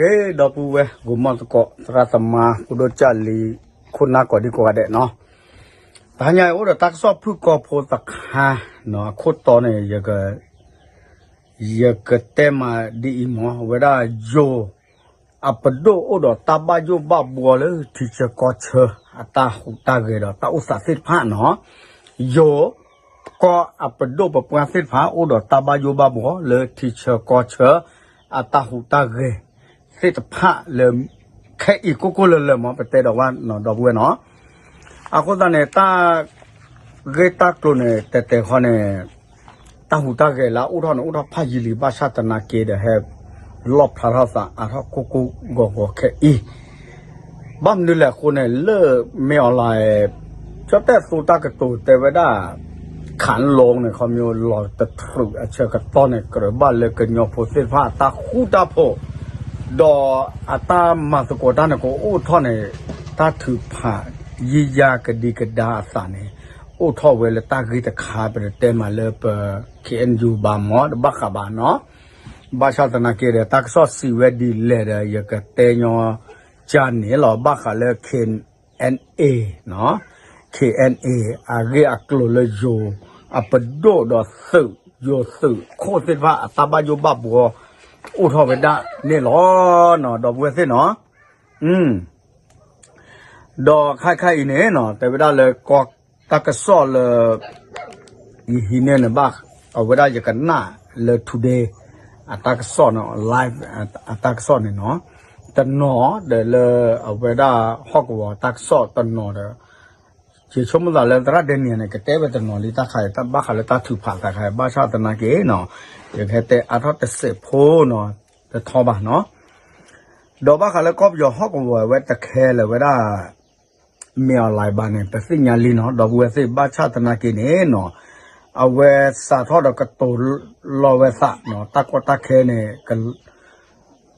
ဂ့ၤ ဒီပုၢ်ဝဲၢ် ဂီၤမီၢ်သကိး သရၣ်သမါ ဖိဒိၣ်ကၢ်လံၤ ခိၣ်နၢ်ကိးဒံကိးဂၤဒဲးနီၤ, တဟါညါအံၤအိၣ်ဒီးတၢ်ကစီၣ်ဖုၣ်ကိာ်ဖိတခါနီၤ, အခိၣ်တီန့ၣ် ယကတဲမးဒ်အံၤမး, အဝဲဒၣ်ယိၤ အပဒိၣ်အိၣ်ဒီးတၢ်ဘၣ်ယိၣ်ဘၣ်ဘှီလၢထံဆၢကီၢ်ဆၢ အတၢ်ဟူးတၢ်ဂဲၤဒီးတၢ်အိၣ်သးသ့ၣ်တဖၣ်နီၤ, ယိၤ ကီၢ်အပဒိၣ်ပပှၢ်သ့ၣ်တဖၣ် အိၣ်ဒီးတၢ်ဘၣ်ယိၣ်ဘၣ်ဘှီလၢထံဆၢကီၢ်ဆၢ အတၢ်ဟူးတၢ်ဂဲၤသ့ၣ်တဖၣ်လၢ ခဲအံၤကိၢ်ကိၢ်လၢၤလၢၤမး ပတဲဒီးဝဲနီၤ ဒီပုၢ်ဝဲၢ်နီၤ, အဃိသတးန့ၣ် တၢ်ဂ့ၢ်တၢ်ကျိၤန့ၣ် တဲတဲဃီန့ၣ် တၢ်ဟူးတၢ်ဂဲၤလၢအအိၣ်ထီၣ်န့ၣ် အိၣ်ထီၣ်ဖးယံာ်လံ ဘၣ်ဆၣ်သနာ်က့ဒီး ဟဲလီၣ်ဖျါထီၣ်သးအါထီၣ်ကိၢ်ကိၢ်ဂီၤဂီၤခဲအံၤ ဘၣ်မနုၤလဲၣ်အဃိန့ၣ် လၢမ့ၢ်အီၤလၢ ကၠီၣ်တဲၣ်သိတၢ်ကတိၤတဲဝဲဒၣ် ခးလီၤန့ၣ် ခီမ့ၢ်လီၤတထြူးအဆၢကတီၢ်န့ၣ် ကြၢးဘၣ်လၢကညီဖိသ့ၣ်တဖၣ်အတၢ်ဃူတၢ်ဖိး, ဒီးအတၢ်မၤသကိးတၢ်န့ၣ် ကအိၣ်ထီၣ်န့ၣ် တၢ်ထုးဖးယံာ်ယါကဒံကဒါအသးန့ၣ် အိၣ်ထီၣ်ဝဲလၢတၢ်ဂ့ၢ်တခါ ပတဲမးလၢပ ခ့ၣ်အဲၣ်ယူၣ် ဘၣ်မး တဘၣ်ဃးဘၣ်နီၤ, ဘၣ်ဆၣ်သနာ်က့ဒီး တၢ်ကစီၣ်စံးဝဲဒ်လဲၣ်ဒီး ယကတဲညီကၢ်န့ၣ်လီၤ ဘၣ်ဃးလၢ ခ့ၣ်အဲၣ်အ့ၣ် ခ့ၣ်အဲၣ်အ့ၣ် အဂ့ၢ်အကျိၤလၢယိၤ အပဒိၣ်ဒီးသုး ယိၤသုးခိၣ်သ့ၣ်တဖၣ်အတၢ်ဘၣ်ယိၣ်ဘၣ်ဘှီ အိၣ်ထီၣ်ဝဲဒၣ်န့ၣ်လီၤနီၤ ဒီပုၢ်ဝဲၢ်သ့ၣ်နီၤ, ဒီးခဲခါအံၤန့ၣ်နီၤ တဲဝဲဒၣ်လၢ တၢ်ကစီၣ်လၢ ယဟံးန့ၢ်န့ၣ်ဘၣ် အဝဲဒၣ်ယကနၣ်လၢ today အတၢ်ကစီၣ်န့ၣ် live အတၢ်ကစီၣ်န့ၣ်နီၤ, တနီၤဒီးလၢ အဝဲဒၣ်ဟီၣ်ကဝီၤတၢ်ကစီၣ်တနီၤဒီး ယဆိကမိၣ်သးလၢသရၣ်ဒဲနံၣ်န့ၣ် ကတဲဝဲတနီၤလံတၢ်ခါအံၤ ဘၣ်ဃးလၢတၢ်ထုးဖးသးခါအံၤ ဘၣ်ဆၣ်သနာ်က့နီၤ ယကဟဲတဲအါထီၣ်တစဲးဖိနီၤ တထီဘၣ်နီၤ, ဒီးဘၣ်ဃးလၢကီၢ်ပယီၤဟီၣ်ကဝီၤဝဲတခဲလၢာ်ဝဲဒၣ် မ့ၢ်အီၤလၢၤဘၣ်န့ၣ် ပသ့ၣ်ညါလံနီၤ ဒီပုၢ်ဝဲၢ်သ့ၣ် ဘၣ်ဆၣ်သနာ်က့န့ၣ်နီၤ, အဝဲစးထီၣ်ဒီးကတိၤလီၤဝဲသးနီၤ တၢ်ကီတၢ်ခဲန့ၣ်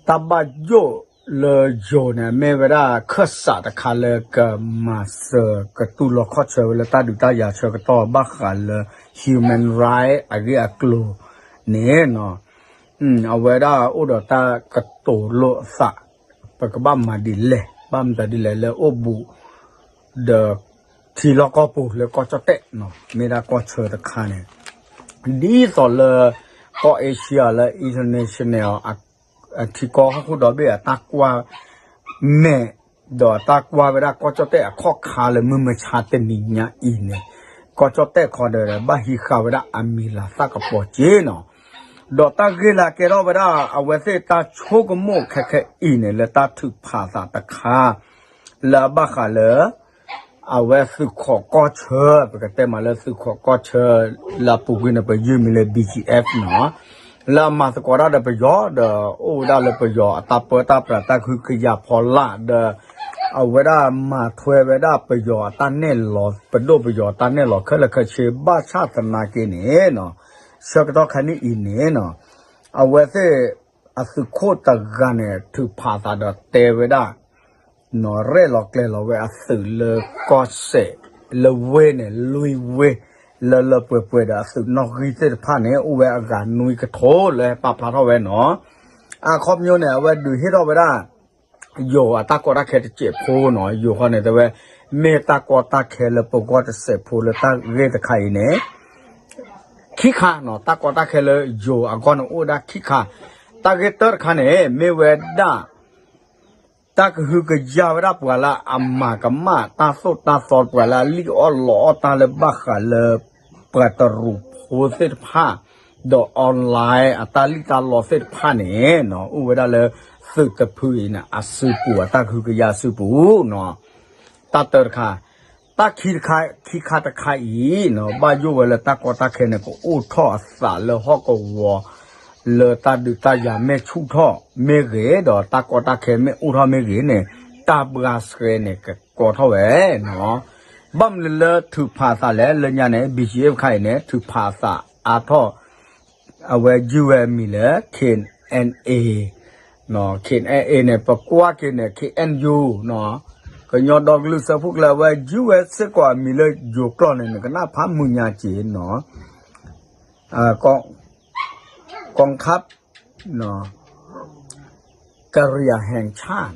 တၢ်ဘၣ်ယိၣ်လၢယိၤန့ၣ် မ့ၢ်ဝဲဒၣ်ခၢၣ်စးတခါလၢကမၤစၢၤကတူၢ်လိာ်ခီၣ်ဆၢဝဲလၢတၢ်ဒုးတၢ်ယၤဆၢကတီၢ် ဘၣ်ဃးလၢ human right အဂ့ၢ်အကျိၤန့ၣ်နီၤ, အဝဲဒၣ်အိၣ်ဒီးတၢ်ကတိၤလိာ်အသး ပကဘၣ်မၤဒ်လဲၣ် ဘၣ်မတၤဒ်လဲၣ်လၢအိၣ်ဘူး ဒီး ထံလီၢ်ကီၢ်ပူၤလၢကီၢ်ကၠီၣ်တဲၣ်နီၤ မ့ၢ်ဒၣ်ကီၢ်ဆၢတခါန့ၣ် ဒ်သိးလၢ ကီၢ် Asia လၢ international အထံကီၢ်ဟီၣ်ခိၣ်ဒီဘ့ၣ်အတၢ်ကွၢ်မဲာ် ဒီးအတၢ်ကွၢ်ဝဲဒၣ်ကီၢ်ကၠီၣ်တဲၣ်အခီၣ်ခါလၢမုၢ်မဆါတနံၤညါအံၤန့ၣ် ကီၢ်ကၠီၣ်တဲၣ်ခီဒီး ဘၣ်ဟံးဃာ်ဝဲဒၣ်အမံၤလၤသၣ်ကပီၤက့နီၤ ဒီးတၢ်ဂ့ၢ်လၢအကဲထီၣ်ဝဲဒၣ် အဝဲသ့ၣ်တၢ်ဆိကမိၣ်ခဲခဲအံၤန့ၣ် လၢတၢ်ထုးဖးသးတခါ လၢအဘၣ်ဃးလၢ အဝဲသုးခိးကီၢ်ဆၢ ပကတဲမးလၢသုးခိးကီၢ်ဆၢ လၢအပူၤကွံာ်န့ၣ် ပယုၢ်မံၤလၢ BGF နီၤ လၢအမၤသကိးတၢ်ဒီးပယီၤ ဒီးအိၣ်ဝဲဒၣ်လၢပယီၤအတၢ်ပၢတၢ်ပြးတၢ်ကဟုကယာ်ဖီလာ် ဒီး အဝဲဒၣ်မၤထွဲဝဲဒၣ်ပယီၤအတၢ်နဲၣ်လီၤ ပဒိၣ်ပယီၤအတၢ်နဲၣ်လီၤခဲလၢာ်ခဲဆ့ ဘၣ်ဆၣ်သနာ်က့န့ၣ်နီၤ ဆၢကတီၢ်ခါန့ၣ်အံၤန့ၣ်နီၤ အဝဲသ့ၣ် အသုးခိၣ်တဂၤန့ၣ် ထုးဖးသးဒီးတဲဝဲဒၣ် နီၤ ရဲၣ်လီၤကျဲၤလီၤဝဲအသုးလၢကီၢ်စဲၣ် လၢဝ့ၢ်န့ၣ် လွံၢ်ဝ့ၢ် လၢလၢပှဲၤပှဲၤဒီးအသုးနီၣ်ဂံၢ်သ့ၣ်တဖၣ်န့ၣ် အိၣ်ဝဲအဂၤနွံကထိလၢပာ်ဖျါထီၣ်ဝဲနီၤ အခီပညီန့ၣ် အဝဲဒုးဟ့ၣ်ထီၣ်ဝဲဒၣ် ယိၤအတၢ်ကီတၢ်ခဲတစဲးဖိနီၤ ယိၤဃီန့ၣ်တဲဝဲ မ့ၢ်တၢ်ကီတၢ်ခဲလၢပဂီၢ်တစဲးဖိလၢတၢ်ဂ့ၢ်တခါအံၤန့ၣ် ခံခါနီၤ တၢ်ကီတၢ်ခဲလၢယိၤအဂီၢ်န့ၣ်အိၣ်ဝဲဒၣ်ခံခါ တၢ်ဂ့ၢ်တၢတခါန့ၣ် မ့ၢ်ဝဲဒၣ် တၢ်ကဟုကယာ်ဝဲဒၣ်ပှၤလၢအမၤကမၣ်တၢ်သိၣ်တၢ်သီ ပှၤလၢအလံၣ်အီၣ်လီအီၣ်တၢ်လၢဘၣ်ဃးလၢ ပှၤတရူးဖိသ့ၣ်တဖၣ် ဒီး online အတၢ်လံၣ်တၢ်လီသ့ၣ်တဖၣ်န့ၣ်နီၤ အိၣ်ဝဲဒၣ်လၢသုးတဖုအံၤန့ၣ် အစုပူၤ အတၢ်ကဟုကယာ်အစုပူၤနီၤ တၢ်တၢတခါ တၢ်ခံတခါ ခံခါတခါအံၤနီၤ ဘၣ်ယိၣ်ဝဲလၢတၢ်ကီတၢ်ခဲန့ၣ် ကအိၣ်ထီၣ်အသးလၢဟီၣ်ကဝီၤ လၢတၢ်ဒုးတၢ်ယၤမ့ၢ်ဆူၣ်ထီၣ်မ့ၢ်ဂ့ၤ ဒီးတၢ်ကီတၢ်ခဲမ့ၢ်အိၣ်ထီၣ်မ့ၢ်ဂ့ၤန့ၣ် တၢ်ဘှါဆှဲန့ၣ် ကကီထီၣ်ဝဲနီၤ ဘၣ်မနုၤလၢထုးဖးသးလဲၣ် လၢညါန့ၣ် BGF ခါအံၤန့ၣ် ထုးဖးသးအါထီၣ် အဝဲယုၢ်ဝဲအမံၤလၢ KNLA နီၤ KNLA န့ၣ် ပကွၢ်က့ၤန့ၣ် KNU နီၤ ကညီဒီကလုာ်စၢဖှိၣ်ကလၢၤ အဝဲယုၢ်ဝဲစ့ၢ်ကီးအမံၤလၢယိၤကျိာ်န့ၣ် နကနၣ်ဖးမုာ်ညါက့ၤနီၤ กองทัพ နီၤ ကရံယၤဟဲဆၣ်,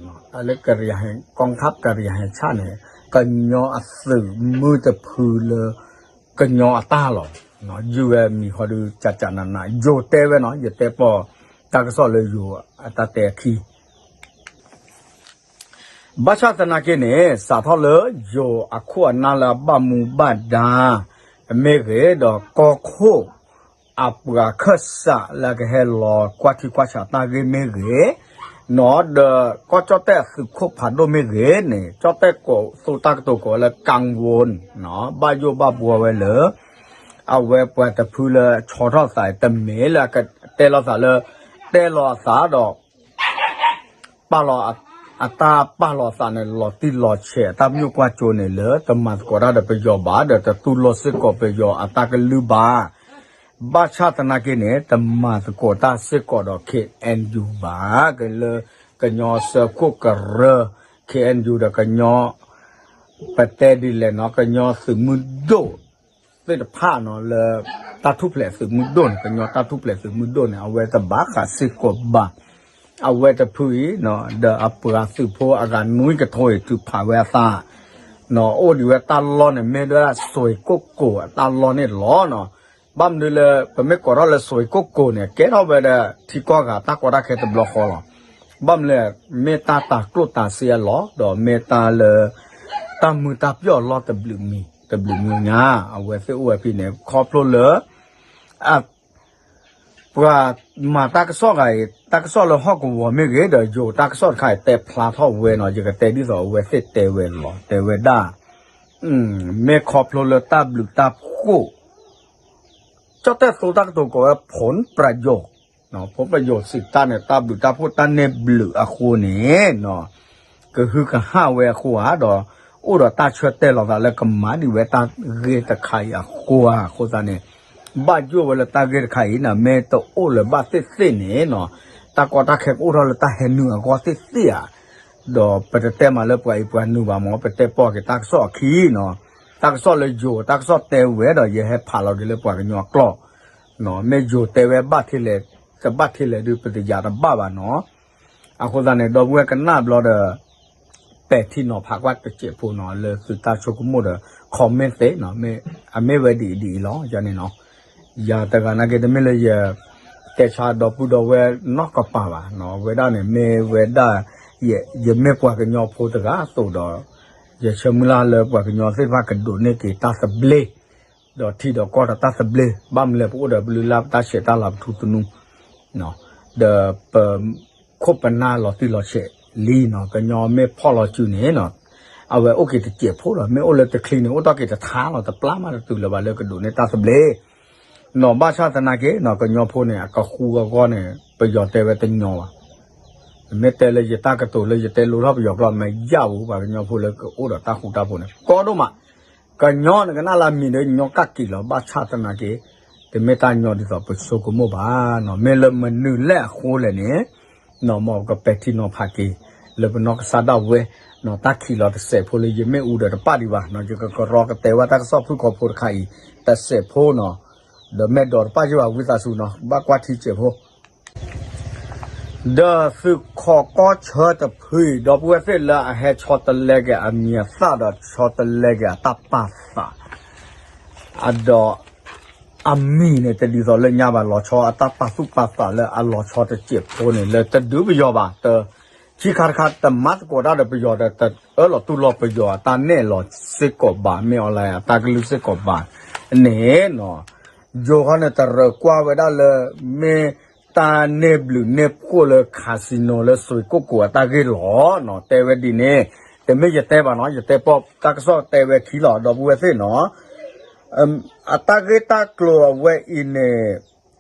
လၢကရံယၤဟဲ, ကီၢ်ခးကရံယၤဟဲဆၣ်န့ၣ် ကညီအသုးမုၢ်တဖုလၢ ကညီအတၢ်လီၤ. ယုၢ်ဝဲမံၤဃီဒုး ကကနန ယိၤတဲဝဲနီၤ, ယတဲပီၢ်တၢ်ကစီၣ်လၢယိၤအတၢ်တဲအခံ ဘၣ်ဆၣ်သနာ်က့န့ၣ် စးထီၣ်လၢယိၤအခိၣ်အနၢ်လၢအဘၣ်မူဘၣ်ဒါမ့ၢ်ဂ့ၤ, ဒီးကီၢ်ခိၣ်အပှၤခၢၣ်စးလၢကဟဲလီၤကွၢ်ထံကွၢ်ဆးတၢ်ဂ့ၢ်မ့ၢ်ဂ့ၤ, နီၤ ဒီးကီၢ်ကၠီၣ်တဲၣ်အသုးခိၣ်ဖးဒိၣ်မ့ၢ်ဂ့ၤန့ၣ် ကၠီၣ်တဲၣ်ကိးသူတၢ်ကတိၤကိးဝဲလၢ ကၣ်ဝိၣ်, ဘၣ်ယိၣ်ဘၣ်ဘှီဝဲလၢ အဝဲပှၤတဖုလၢဆီထီၣ်သးအံၤ တမ့ၢ်လၢအကတဲလီၤသးလၢ တဲလီၤအသးဒီး ပာ်လီၤအတၢ်ပာ်လီၤသးန့ၣ် လီၤတံၢ်လီၤဆဲးအတၢ်မညိၣ်ကွၢ်ကၠိန့ၣ်လၢ တမၤသကိးတၢ်ဒီးပယီၤဘၣ် ဒီးတတူၢ်လိာ်စ့ၢ်ကီးပယီၤအတၢ်ကလုၢ်ဘၣ်. ဘၣ်ဆၣ်သနာ်က့န့ၣ် တမၤသကိးတၢ်စ့ၢ်ကီးဒီး ခ့ၣ်အဲၣ်ယူၣ် ဘၣ်, ကလၢကညီစၢဖှိၣ်ကရၢ ခ့ၣ်အဲၣ်ယူၣ် ဒီးကညီ ပတဲဒ်လဲၣ်နီၤ ကညီသုးမုၢ်ဒိၣ်သ့ၣ်တဖၣ်နီၤ လၢတၢ်ထူၣ်ဖျဲးသုးမုၢ်ဒိၣ်န့ၣ် ကညီတၢ်ထူၣ်ဖျဲးသုးမုၢ်ဒိၣ်န့ၣ် အဝဲတဘၣ်ဃးစ့ၢ်ကီးဘၣ်. အဝဲတဖုအံၤ ဒီးအပှၤသုးဖိအဂၤနွံကထိအံၤ ထုးဖးဝဲအသး အိၣ်ဒံးဝဲတၢ်လီၢ်န့ၣ် မ့ၢ်ဒၣ်စွ့ၤကိၣ်ကိၤအတၢ်လီၢ်န့ၣ်လီၤ. ဘၣ်မနုၤလၢ ပမ့ၢ်ကိးထီၣ်လၢစွ့ၤကိၣ်ကိၤန့ၣ် ကဲထီၣ်ဝဲဒီးထံကီၢ်ဂၤတၢ်ကီတၢ်ခဲတဘျီဃီလီၤ. ဘၣ်မနုၤလဲၣ် မ့ၢ်တၢ်တၤကျိၣ်တၤစ့အလီၢ် ဒီးမ့ၢ်တၢ်လၢ တၢ်မုာ်တၢ်ပျီၢ်အလီၢ်တဘျုးမံၤ တဘျုးမံၤညါ အဝဲသ့ၣ်အိၣ်ဝဲဖဲန့ၣ် ခီဖျိလၢ ပှၤမၤတၢ်ကစီၣ်ဂၤအံၤ တၢ်ကစီၣ်လၢဟီၣ်ကဝီၤမ့ၢ်ဂ့ၤ ဒီးယိၤတၢ်ကစီၣ်တခါအံၤ တဲဖျါထီၣ်ဝဲနီၤ ယကတဲဒ်သိးအဝဲသ့ၣ်တဲဝဲလီၤ တဲဝဲဒၣ် မ့ၢ်ခီဖျိလၢတၢ်ဘျုးတၢ်ဖှိၣ် ကၠီၣ်တဲၣ်သိတၢ်ကတိၤကိးဝဲ ဖိပယိၤ ဖိပယိၤစံးတၢ်န့ၣ် တၢ်ဘျုးတၢ်ဖှိၣ်တၢ်န့ၢ်ဘျုးအဃိန့ၣ် ကဟုကဟၣ်ဝဲအဃိဧါ ဒီးအိၣ်ဒီးတၢ်ဆၢတဲာ်လီၤသးလၢကမၤဒံးဝဲတၢ်ဂ့ၢ်တခါအံၤအဃိဧါ အဃိသတးန့ၣ် ဘၣ်ယိၣ်ဝဲလၢတၢ်ဂ့ၢ်တခါအံၤန့ၣ် မ့ၢ်တအိၣ်လၢၤဘၣ်သ့ၣ်သ့ၣ်န့ၣ် တၢ်ကီတၢ်ခဲကအိၣ်ထီၣ်လၢတၢ်ဟဲနုာ်အဂီၢ်သ့ၣ်သ့ၣ်ဧါ ဒီးပတတဲမးလၢပှၤအံၤပှၤနုာ်ဘၣ်မ့ၢ် ပတဲပီၢ်က့ၤတၢ်ကစီၣ်အခံနီၤ တၢ်ကစီၣ်လၢယိၤ တၢ်ကစီၣ်တဲဝဲဒီး ယဟဲဖးလီၤက့ၤလၢပှၤကညီအကျိာ် မ့ၢ်ယိၤတဲဝဲဘၣ်ထဲလဲၣ် တဘၣ်ထဲလဲၣ်ဒုး ပတယာ်တဘၣ်ဘၣ်နီၤ အဃိသတးန့ၣ် ဒီပုၢ်ဝဲၢ်ကနၣ်ဘျီဒီး ပဲာ်ထံနီၤဖးကွၢ်တစဲးဖိနီၤ လၢသုတၢ်ဆိကမိၣ်ဒီး comment သ့နီၤ အမ့ၢ်ဝဲဒ်အံၤဒ်အံၤလီၤ ယန့ၣ်နီၤ ယၤတဂၤနာ်က့ တမ့ၢ်လၢယ တဲဆါဒီပုၢ်ဒီဝဲၢ်နီတကပၤဘၣ်နီၤ ဝဲဒၣ်န့ၣ် မ့ၢ်ဝဲဒၣ် ယမ့ၢ်ပှၤကညီဖိတဂၤအသိးဒီး ယဆၢမုၢ်လၢ်လၢပှၤကညီသ့ၣ်တဖၣ်ကဒိးန့ၢ်က့ၤတၢ်သဘျ့ ဒီးထံဒီးကီၢ်ဒီးတၢ်သဘျ့ ဘၣ်မနုၤလဲၣ် ပအိၣ်ဒီးပလုၢ်လၢ်ပတၢ်ဆဲးတၢ်လၤပထူသနူ ဒီးပခိၣ်ပနၢ်လီၤတံၢ်လီၤဆဲးလံနီၤ ကညီမ့ၢ်ဖီၣ်လီၤစုန့ၣ်နီၤ အဝဲအိၣ်က့ၤတစဲးဖိဒီး မ့ၢ်အိၣ်လၢတချံန့ၣ် အိၣ်တ့ၢ်က့ၤတထါလီၤ တပျၢ်မးတတုၤလၢၤဘၣ်လၢကဒိးန့ၢ်တၢ်သဘျ့ နီၤ ဘၣ်ဆၣ်သနာ်က့နီၤ ကညီဖိန့ၣ် အကဃူအဂီၢ်န့ၣ် ပယီၤတဲဝဲတညီဘၣ် မ့ၢ်တဲလၢယတၢ်ကတိၤလၢယတဲလိထီၣ်ပယီၤကျိာ် မ့ၢ်ယၣ်ပူၤ ပှၤကညီဖိလၢကအိၣ်ဒီးတၢ်ဃူတၢ်ဖိးန့ၣ် ကီဒိၣ်မး ကညီန့ၣ်ကနၣ်လၢအမံၤဒီးညီကၣ်က့ၤလီၤ ဘၣ်ဆၣ်သနာ်က့ တမ့ၢ်တၢ်ညီဒ်သိးပဆိကမိၣ်ဘၣ်နီၤ မ့ၢ်လၢမနုၤလဲၣ်အဃိလဲၣ်န့ၣ် နီၤမ့ၢ်ကပဲာ်ထံနီၤဖးက့ၤ လၢပနီၢ်ကစၢ်ဒၣ်ဝဲ နီၤ တၢ်ခံးလီၤတစဲးဖိလၢယမ့ၣ်အူဒီးတပၣ်ဒံးဘၣ်နီၤ ယကကရီကတဲဝဲတၢ်ကစီၣ်ဖုၣ်ခီဖိတခါအံၤ တစဲးဖိနီၤ ဒီးမဲာ်ဒိးတပၣ်ယဘၣ်ဝံသးစူၤနီၤ ဘၣ်ကွၢ်ထံစဲးဖိ ဒီးသုးခိးကီၢ်ဆၢတဖုအံၤ ဒီပုၢ်ဝဲၢ်သ့ၣ်လၢအဟဲဆီတလဲက့ၤအမံၤအသၣ်ဒီးဆီတလဲက့ၤအတၢ်ပာ်သး အဒီး အမံၤန့ၣ် တဒ်သိးလၢညါဘၣ် လီၤဆီအတၢ်ပာ်သူၣ်ပာ်သးလၢအလီၤဆီတစဲးဖိန့ၣ် လၢတဒုးပယီၤဘၣ် တ ခံခါတခါ တမၤသကိးတၢ်ဒီးပယီၤဒီး တအၢၣ်လီၤတူၢ်လိာ်ပယီၤအတၢ်နဲၣ်လီၤစ့ၢ်ကီးဘၣ် မ့ၢ်အီၤလၢအတၢ်ကလုၢ်စ့ၢ်ကီးဘၣ်န့ၣ်နီၤ ယိၤခီန့ၣ် တရၢကွၢ်ဝဲဒၣ်လၢ မ့ၢ်တၢ်န့ၢ်ဘျုးန့ၢ်ဖှိၣ်လၢ casino လၢစွ့ၤကိၣ်ကိၤအတၢ်ဂ့ၢ်လီၤနီၤ တဲဝဲဒ်န့ၣ် တမ့ၢ်ယတဲဘၣ်နီၤ ယတဲပီၢ်တၢ်ကစီၣ်တဲဝဲခံလီၤ ဒီပုၢ်ဝဲၢ်သ့ၣ်နီၤ အတၢ်ဂ့ၢ်တၢ်ကျိၤအဝဲအံၤန့ၣ်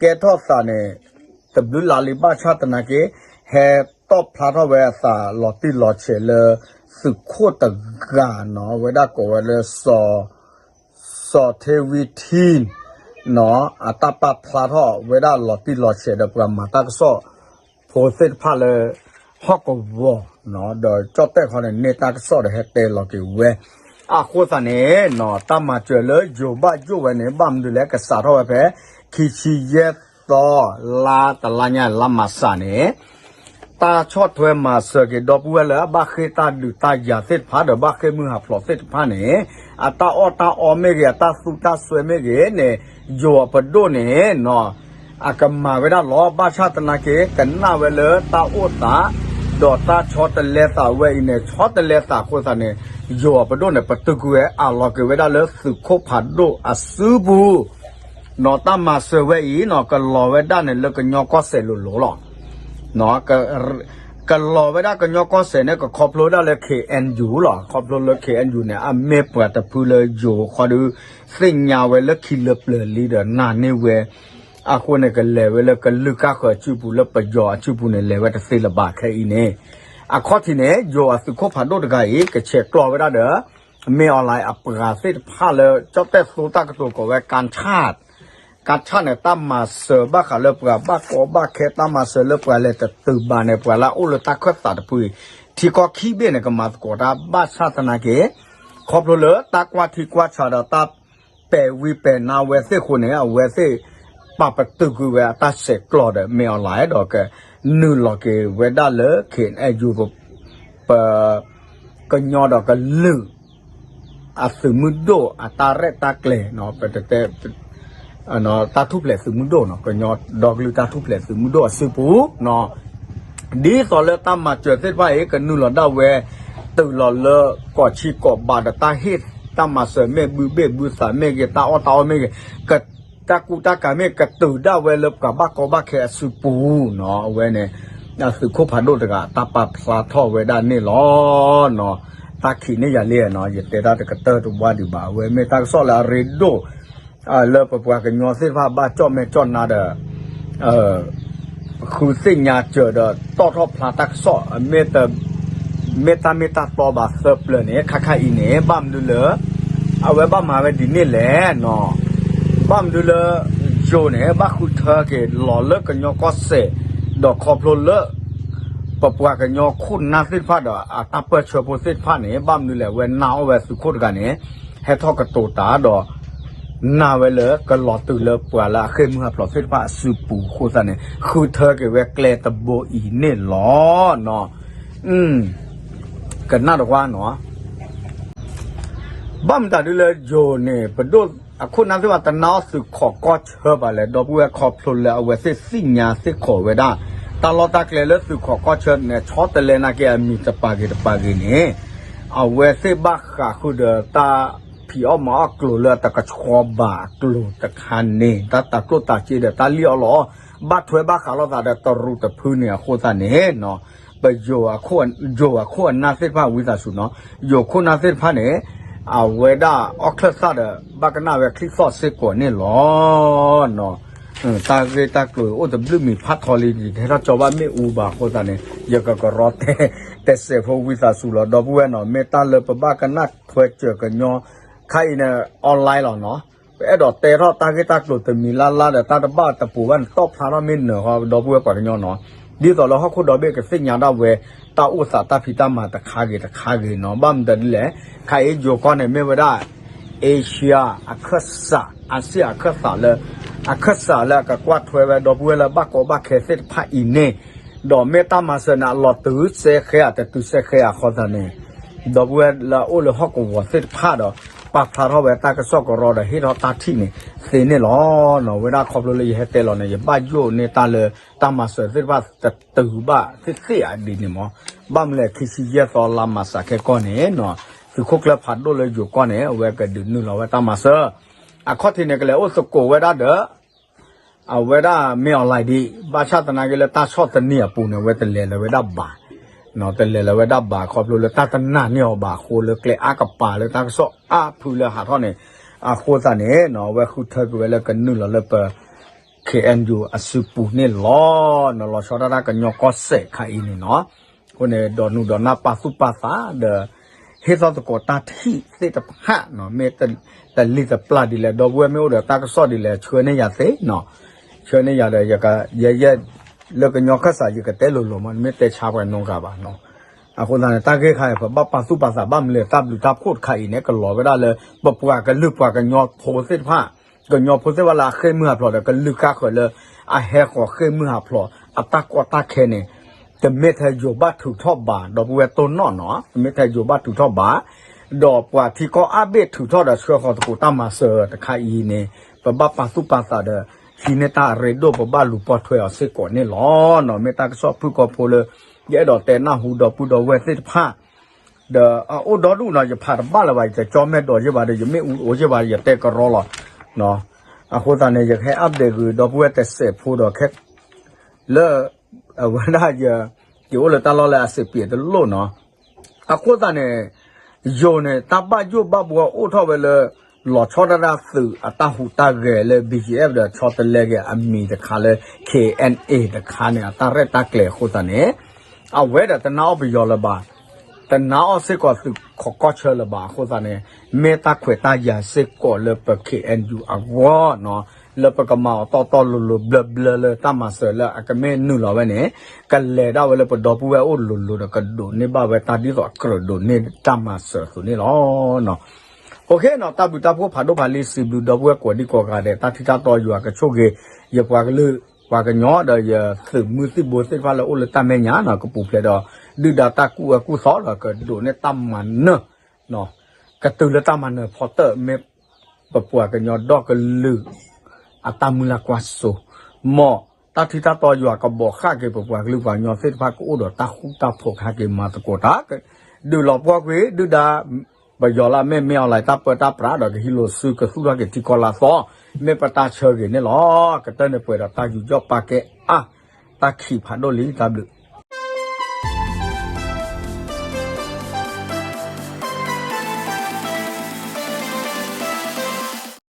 ကဲထီၣ်သးန့ၣ် တဘျုးလါလံဘၣ်ဆၣ်သနာ်က့ ဟဲတီၣ်ဖျါထီၣ်ဝဲအသးလီၤတံၢ်လီၤဆဲးလၢ သုးခိၣ်တဂၤနီၤ ဝဲဒၣ်ကိးဝဲလၢ စီၤထ့ဝံထံ နီၤ အတၢ်ပာ်ဖျါထီၣ်ဝဲဒၣ်လီၤတံၢ်လီၤဆဲးဒီးပှၤမၤတၢ်ကစီၣ်ဖိသ့ၣ်တဖၣ်လၢ ဟီၣ်ကဝီၤ ဒီးကၠီၣ်တဲၣ်ခီန့ၣ် န့ၢ်တၢ်ကစီၣ်ဒီးဟဲတဲလီၤက့ၤဝဲ အဃိသတးန့ၣ်နီၤ တၢ်မၤစၢၤလၢယိၤဘၣ်ယိၣ်ဝဲန့ၣ် ဘၣ်မနုၤလဲၣ် ကစးထီၣ်ဝဲဖဲ ခံဆံယဲၢ်သီ လါတလါညါ လါမၤစးန့ၣ် တၢ်ဆီၣ်ထွဲမၤစၢၤက့ၤ ဒီပုၢ်ဝဲၢ်လၢအဘၣ်ဃ့ၢ်တၢ်ဒုးတၢ်ယၤသ့ၣ်တဖၣ်ဒီး ဘၣ်ဃ့ၢ်မုၢ်ဟးဖျိးသ့ၣ်တဖၣ်န့ၣ်, အတၢ်အီၣ်တၢ်အီမ့ၢ်ဂ့ၤ, အတၢ်သူတၢ်စွဲမ့ၢ်ဂ့ၤန့ၣ်, ယိၤအပဒိၣ်န့ၣ် အကမၤဝဲဒၣ်လီၤ. ဘၣ်ဆၣ်သနာ်က့ ကနၣ်ဝဲလၢတၢ်အိၣ်သး ဒီးတၢ်ဆီတလဲသးဝဲအံၤန့ၣ်, ဆီတလဲသးအဃိသတးန့ၣ်, ယိၤအပဒိၣ်န့ၣ် ပတုာ်ကွံာ်ဝဲအးလီၤက့ၤဝဲဒၣ်လၢသုးခိၣ်ဖးဒိၣ်အစုပူၤ နီၢ် တၢ်မၤစၢၤဝဲအံၤနီၢ် ကလီၤဝဲဒၣ်န့ၣ်လၢကညီကီၢ်စဲၣ်လိၤလိၤလီၤ. ကလီၤဝဲဒၣ်ကညီကီၢ်စဲၣ်န့ၣ် ကခီဖျိဒၣ်လၢ ခ့ၣ်အဲၣ်ယူၣ် လီၤ. ခီဖျိလၢ ခ့ၣ်အဲၣ်ယူၣ် န့ၣ် အမ့ၢ်ပှၤတဖုလၢယိၤဃီဒီး သ့ၣ်ညါဝဲလၢခံလၢပျၢၤလံဒီးနာ်န့ၢ်ဝဲ အဃိန့ၣ် ကလဲၤဝဲလၢကလုၢ်ကၢ်ဃၢၤအစုပူၤလၢပယီၤအစုပူၤန့ၣ် လဲၤဝဲတသ့လၢၤဘၣ်ခဲအံၤန့ၣ်, အခီၣ်ထံးန့ၣ် ယိၤအသုးခိၣ်ဖးဒိၣ်တဂၤအံၤ ကဆဲးကျိးဝဲဒၣ်ဒီး မင်းအောင်လှိုင် အပှၤသ့ၣ်တဖၣ်လၢ ကၠီၣ်တဲၣ်သိတၢ်ကတိၤကိးဝဲ ကၣ်ထၣ် ကၣ်ထၣ်န့ၣ် တၢ်မၤစၢၤဘၣ်ဃးလၢပှၤဘၣ်ကီဘၣ်ခဲ တၢ်မၤစၢၤလၢပှၤလဲၤတတုၤဘၣ်န့ၣ် ပှၤလၢအအိၣ်လၢတၢ်ခၢၣ်သးတဖုအံၤ ထံကီၢ်ခံဘ့ၣ်န့ၣ် ကမၤသကိးတၢ် ဘၣ်ဆၣ်သနာ်က့ ခီဖျိလၢတၢ်ကွၢ်ထံကွၢ်ဆးဒီးတၢ်ပဲာ်ဝံၤပဲာ်နါဝဲသ့ၣ်အဃိန့ၣ် အဝဲသ့ၣ် ပာ်ပတုာ်ကွံာ်ဝဲအတၢ်ဆဲးကျိးဒီး မင်းအောင်လှိုင် ဒီးကနုာ်လီၤက့ၤဝဲဒၣ်လၢ ခ့ၣ်အဲၣ်ယူၣ် ပ ကညီဒီးကလုာ် အသုးမုၢ်ဒိၣ်အတၢ်ရဲၣ်တၢ်ကျဲၤ ပတဲ တၢ်ထူၣ်ဖျဲးသုးမုၢ်ဒိၣ်နီၢ် ကညီဒီကလုာ်တၢ်ထူၣ်ဖျဲးသုးမုၢ်ဒိၣ်အစုပူၤနီၢ် ဒ်သိးလၢတၢ်မၤစၢၤသ့ၣ်တဖၣ်အံၤ ကနုာ်လီၤဒၣ်ဝဲ တုၤလီၤလၢကီၢ်ဆံးကီၢ်ဘးဒီးတၢ်ဟ့ၣ်တၢ်မၤစၢၤမ့ၢ်ဘုဘ့ၣ်ဘုသးမ့ၢ်ဂ့ၤ တၢ်အီၣ်တၢ်အီမ့ၢ်ဂ့ၤ တၢ်ကူတၢ်ကၤမ့ၢ်ကတုၤဒၣ်ဝဲလၢပှၤဘၣ်ကီဘၣ်ခဲအစုပူၤနီၢ် အဝဲန့ၣ် သုးခိၣ်ဖးဒိၣ်တဂၤ တၢ်ပာ်ဖျါထီၣ်ဝဲဒၣ်န့ၣ်လီၤ. တၢ်ခံးန့ၢ်ယၤလံနီၢ် ယတဲတၢ်တကတၢၢ်တဝါဒံးဘၣ် အဝဲမ့ၢ်တၢ်ကစီၣ်လၢအရ့ဒိၣ် လၢပပှၤကညီသ့ၣ်တဖၣ်ဘၣ်ကၠီၣ်မဲာ်ကၠီၣ်နါဒီး ဃုသ့ၣ်ညါစၢၤဒီး တီၣ်ထီၣ်ဖျါတၢ်ကစီၣ် မ့ၢ်တၢ်မ့ၢ်တၢ်တီဘၣ်သၢပျၢၤန့ၣ် ခါခါအံၤန့ၣ် ဘၣ်မနုၤလၢ အဝဲဘၣ်မၤဝဲဒ်န့ၣ်လဲၣ်နီၢ် ဘၣ်မနုၤလၢ ယိၤန့ၣ် ဘၣ်ဃုထၢက့ၤလီၤလၢကညီကီၢ်စဲၣ် ဒီးခီဖျိလၢ ပပှၤကညီခိၣ်နၢ်သ့ၣ်တဖၣ်ဒီး အတၢ်ပၢၢ်ဆၢဖိသ့ၣ်တဖၣ်န့ၣ် ဘၣ်မနုၤလဲၣ် အဝဲနာ်အီၣ်ဝဲသုးခိၣ်တဂၤန့ၣ် ဟဲထီၣ်ကတိၤတၢ်ဒီး နာ်ဝဲလၢကလီၤတုၤလၢပှၤလၢအဃ့ၢ်မုၢ်ဟးဖျိးသ့ၣ်တဖၣ်အစုပူၤအဃိသတးန့ၣ် ဃုထၢက့ၤဝဲကျဲတဘိအံၤန့ၣ်လီၤနီၢ် ကနၣ်တဝါနီၢ် ဘၣ်မတၤဒ်လၢယိၤန့ၣ် ပဒိၣ်အခိၣ်နၢ်သ့ၣ်တဖၣ် တနာ်အီၣ်သုးခိးကီၢ်ဆၢဘၣ်လဲၣ် ဒီပုၢ်ဝဲၢ် ခီဖျိလၢအဝဲသ့ၣ်သ့ၣ်ညါသ့ၣ်ခိးဝဲဒၣ် တၢ်လီၢ်တၢ်ကျဲလၢသုးခိးကီၢ်ဆၢန့ၣ် ဆီတလဲနာ်က့အမံၤတပာ်ဂ့ၤတပာ်ဂ့ၤန့ၣ် အဝဲသ့ၣ်ဘၣ်ဃးဃုာ်ဒီးတၢ်ဖံးအီၣ်မၤအီၣ်ကျိၤလၢအတကဆှီဘၣ်အကျိၤတခါန့ၣ် တၢ်တၤကျိၣ်တၤစ့ဒီးတၢ်လံၣ်အီၣ်လီအီၣ် ဘၣ်ထွဲဘၣ်ဃးလိာ်သးဒီးတရူးတဖုန့ၣ်အဃိသတးန့ၣ်နီၢ် ပယိၤအခိၣ်အနၢ်သ့ၣ်တဖၣ်ဝံသးစူၤနီၢ် ယိၤခိၣ်နၢ်သ့ၣ်တဖၣ်န့ၣ် အဝဲဒၣ်အီၣ်ချၢၣ်သၣ်ဒီး ဘၣ်ကနၣ်ဝဲချံသီၣ်စ့ၢ်ကီးန့ၣ်လီၤ တၢ်ဂ့ၢ်တၢ်ကျိၤအိၣ်တဘျုးမံၤဖးထီလံ ယကဟဲထီၣ်ကၠီဘၣ်မ့ၣ်အူဘၣ်အဃိသတးန့ၣ် ယကကရီတဲတဲစဲးဖိဝံသးစူၤလီၤ ဒီပုၢ်ဝဲၢ်နီၢ် မ့ၢ်တၢ်လၢပဘၣ်ကနၣ်ထွဲစၢၤကညီ ခါအံၤန့ၣ် online လီၤနီၢ် ပအဲၣ်ဒိးတဲထီၣ်တၢ်ဂ့ၢ်တၢ်ကျိၤတမံၤလၢ်လၢ်ဒီး တၢ်တဘၣ်တပူၤဘၣ်န့ၣ် တီၣ်ဖျါထီၣ်မ့ၢ်နၢၤဃီ ဒီပုၢ်ဝဲၢ်ပှၤကညီနီၢ် ဒ်သိးလၢဟီၣ်ခိၣ်ဒီဘ့ၣ်ကသ့ၣ်ညါဒၣ်ဝဲ တၢ်အိၣ်သးတၢ်ဖံးတၢ်မၤတခါဂ့ၤတခါဂ့ၤနီၢ် ဘၣ်မတၤဒ်လဲၣ် ခါအံၤယိၤကီၢ်န့ၣ် မ့ၢ်ဝဲဒၣ် Asia အခၢၣ်စး Asia အခၢၣ်စးလၢ အခၢၣ်စးလၢအကကွၢ်ထွဲဝဲ ဒီပုၢ်ဝဲၢ်လၢဘၣ်ကီဘၣ်ခဲသ့ၣ်တဖၣ်အံၤန့ၣ် ဒီးမ့ၢ်တၢ်မၤစၢၤန့ၣ် အလီၤတုၤစဲဃဲဧါ တတုၤစဲဃဲဧါအဃိသတးန့ၣ် ဒီပုၢ်ဝဲၢ်လၢအအိၣ်လၢဟီၣ်ကဝီၤသ့ၣ်တဖၣ်ဒီး ပာ်ဖျါထီၣ်ဝဲတၢ်ကစီၣ်ကရီဒီးဟ့ၣ်ထီၣ်တၢ်ထံၣ်န့ၣ်သ့န့ၣ်လီၤ. ဝဲဒၣ်ခီဖျိလၢယဟဲတဲလီၤန့ၣ် ယဘၣ်ယိၣ်န့ၢ်တၢ်လၢ တၢ်မၤစၢၤသ့ၣ်တဖၣ်တတုၤဘၣ်သ့ၣ်သ့ၣ်ဧါဒ်န့ၣ်မး ဘၣ်မနုၤလဲၣ် ခံဆံယဲၢ်သီလါမၢ်ၡးခဲကီၢ်န့ၣ် သုးခိၣ်ကျၢၢ်ဖးဒိၣ်လၢယိၤကီၢ်န့ၣ် အဝဲကဒုးနုာ်လီၤဝဲတၢ်မၤစၢၤ အခီၣ်ထံးန့ၣ် ကလဲၤအိၣ်သကိးဝဲဒၣ်ဒီး အဝဲဒၣ်မ့ၢ်အီၤလဲၣ်ဒံး ဘၣ်ဆၣ်သနာ်က့လၢတၢ်ဆီၣ်သနံးအပူၤန့ၣ် အဝဲတလဲၤလၢၤဝဲဒၣ်ဘၣ်, တလဲၤလၢၤဝဲဒၣ်ဘၣ် ခီဖျိလၢတၢ်တနာ်န့ၢ်အီၤဘၣ်အဃိလၢကျဲအါကပၤလၢတၢ်ကစီၣ်အါဖုလၢဟးထီၣ်န့ၣ်, အဃိသတးန့ၣ် အဝဲဃုထၢက့ၤဝဲလၢကနုာ်လီၤလၢပ ခ့ၣ်အဲၣ်ယူၣ် အစုပူၤန့ၣ်လီၤ. လီၤဆီဒၣ်တၢ်ကညီကီၢ်စဲၣ်ခါအံၤန့ၣ်နီၤ, အဃိန့ၣ် ဒီးနုာ်ဒီးနၢ်ပာ်သူၣ်ပာ်သးဒီး ဟ့ၣ်သီသကိးတၢ်ထံၣ်သ့ၣ်တဖၣ် မ့ၢ်တလံၣ်တပျၢ်ဒ်လဲၣ် ဒီပုၢ်ဝဲၢ်မ့ၢ်အိၣ်ဒီးတၢ်ကစီၣ်ဒ်လဲၣ် ဆှၢန့ၢ်ယၤသ့နီၤ, ဆှၢန့ၢ်ယၤဒီး ယဲယဲ လၢကညီခၢၣ်စး ယကတဲလိၤလိၤမး နမ့ၢ်တဲဆါပှၤနီတဂၤဘၣ်နီၤ, အဃိသတးန့ၣ် တၢ်ဂ့ၢ်ခါအံၤ ပဘၣ်ပာ်သူၣ်ပာ်သးဘၣ်မနုၤလဲၣ် တၢ်ဘျုးတၢ်ဖှိၣ်တခါအံၤန့ၣ် ကလီၤဝဲဒၣ်လၢ ပပှၤကလုာ်ပှၤကညီဖိသ့ၣ်တဖၣ်, ကညီဖိသ့ၣ်တဖၣ်လၢအဃ့ၢ်မုၢ်ဟးဖျိးဒီး ကလုၢ်ဃၣ်ဃၢၤလၢ အဟဲဃီၤဃ့ၢ်မုၢ်ဟးဖျိး အတၢ်ကီတၢ်ခဲန့ၣ် တမ့ၢ်ထဲယိၤဘၣ်ထုးထီၣ်ဘၣ် ဒီပုၢ်ဝဲၢ်တိၢ်နီၣ်နီၤ တမ့ၢ်ထဲယိၤဘၣ်ထုးထီၣ်ဘၣ်, ဒီးပှၤထံကီၢ်အါဘ့ၣ်ထုးထီၣ်ဒီးဆှၢဃီၤသကိးတၢ်မၤစၢၤတခါအံၤန့ၣ် ပဘၣ်ပာ်သူၣ်ပာ်သးဒီး ဟံးန့ၢ်တၢ်အရ့ဒိၣ် ပဘၣ်လူၤပိာ်ထွဲအီၤစ့ၢ်ကီးန့ၣ်လီၤနီၤ. မ့ၢ်တၢ်ကစီၣ်ဖုၣ်ကိာ်ဖိလၢ ယအဲၣ်ဒိးတဲနၢ်ဟူဒီပုၢ်ဒီဝဲၢ်သ့ၣ်တဖၣ် ဒီးအအိၣ်ဒီဒူၣ်နီၤ ယဖးတဘၣ်လၢၤဘၣ် ယတကၠီမဲာ်ဒိးယ့ၢ်ဘၣ်ဒီး ယမ့ၣ်အူအိၣ်ယ့ၢ်ဘၣ်ဒီး ယတဲကရီလီၤ. အဃိသတးန့ၣ် ယကဟဲ update ဂ့ၤ ဒီပုၢ်ဝဲၢ်တစဲးဖိဒီးခဲ လၢ အဝဲဒၣ်ယ က့ၤအိၣ်လၢတၢ်လီၢ်လၢအစံးပံးတလိၣ်နီၤ. အဃိသတးန့ၣ် ယိၤန့ၣ် တၢ်ဘၣ်ယိၣ်ဘၣ်ဘှီအိၣ်ထီၣ်ဝဲလၢ လီၤဆီဒᣁၣ်ဒၣ်သုးအတၢ်ဟူးတၢ်ဂဲၤလၢ ဘံၣ်ကၠံၣ်အဲၣ် ဒီးဆီတလဲက့ၤအမံၤတခါလၢ ခ့ၣ်အဲၣ်အ့ တခါန့ၣ် အတၢ်ရဲၣ်တၢ်ကျဲၤအဃိသတးန့ၣ် အဝဲဒီးတနာ်အီၣ်ပယီၤလၢၤဘၣ်, တနာ်အီၣ်စ့ၢ်ကီးသုးခိးကီၢ်ဆၢလၢၤဘၣ်အဃိသတးန့ၣ် မ့ၢ်တၢ်ခွဲးတၢ်ယာ်စ့ၢ်ကီးလၢပ ခ့ၣ်အဲၣ်ယူၣ် အဂီၢ်နီၤ, လၢပကမၤအီၤတီတီလိၤလိၤဘျၢဘျၢလၢတၢ်မၤစၢၤလၢအကမ့ၢ်နုာ်လီၤဝဲန့ၣ် ကလဲၤဒၣ်ဝဲလၢပဒီပုၢ်ဝဲၢ်အိၣ်လိၤလိၤဒီးကဒိးန့ၢ်ဘၣ်ဝဲတၢ်ဒ်သိးအကြၢးဒိးန့ၢ်တၢ်မၤစၢၤအသိးန့ၣ်လီၤ. အဃိန့ၣ် တၢ်ဘျုးတၢ်ဖှိၣ်ဖးဒိၣ်ဖးလံ စံးဘျုးဒီပုၢ်ဝဲၢ်ကိးဒံကိးဂၤဒဲး တၢ်ထံၣ်တၢ်တီယွၤကဆိၣ်ဂ့ၤ ယပှၤကလုာ် ပှၤကညီဒီးယသုးမုၢ်သံၣ်ဘိသ့ၣ်တဖၣ်လၢအိၣ်လၢတၢ်မဲာ်ညါနီၤ ကပူၤဖျဲးဒီး ဒုၣ်ဒါတၢ်ကူၣ်အၢကူၣ်သီဒီးကဒိးန့ၢ်တၢ်မၤနၢၤ ကတုၤလၢတၢ်မၤနၢၤဖီတၢၣ် မ့ၢ်ပပှၤကညီဒီကလုာ် အတၢ်မုၢ်လၢ်ကွၢ်စိ မ်တၢ်ထံၣ်တၢ်တီယွၤကဘီးဃာ်က့ၤပပှၤကလုာ်ပှၤကညီသ့ၣ်တဖၣ်ကအိၣ်ဒီးတၢ်ဃူတၢ်ဖိးကဟဲက့ၤမၤသကိးတၢ် ဒုးလီၤပှီၢ်ကွံာ် ဒုၣ်ဒါ ပယီၤလၢအမ့ၢ်မ့ၢ်အီၤလၢတၢ်ပၢတၢ်ပြးဒီးကဟံးလိာ်စုကသူၣ်ထီၣ်က့ၤထံကီၢ်လၢအသီ မ့ၢ်ပတၢ်ဆၢဂ့ၤန့ၣ်လီၤ. ကတၢၢ်န့ၣ်ပှဲၤဒီးတၢ်ယူးယီၣ်ပာ်ကဲအါ တၢ်ခံးဖးဒိၣ်လံ တၢ်ဘျုး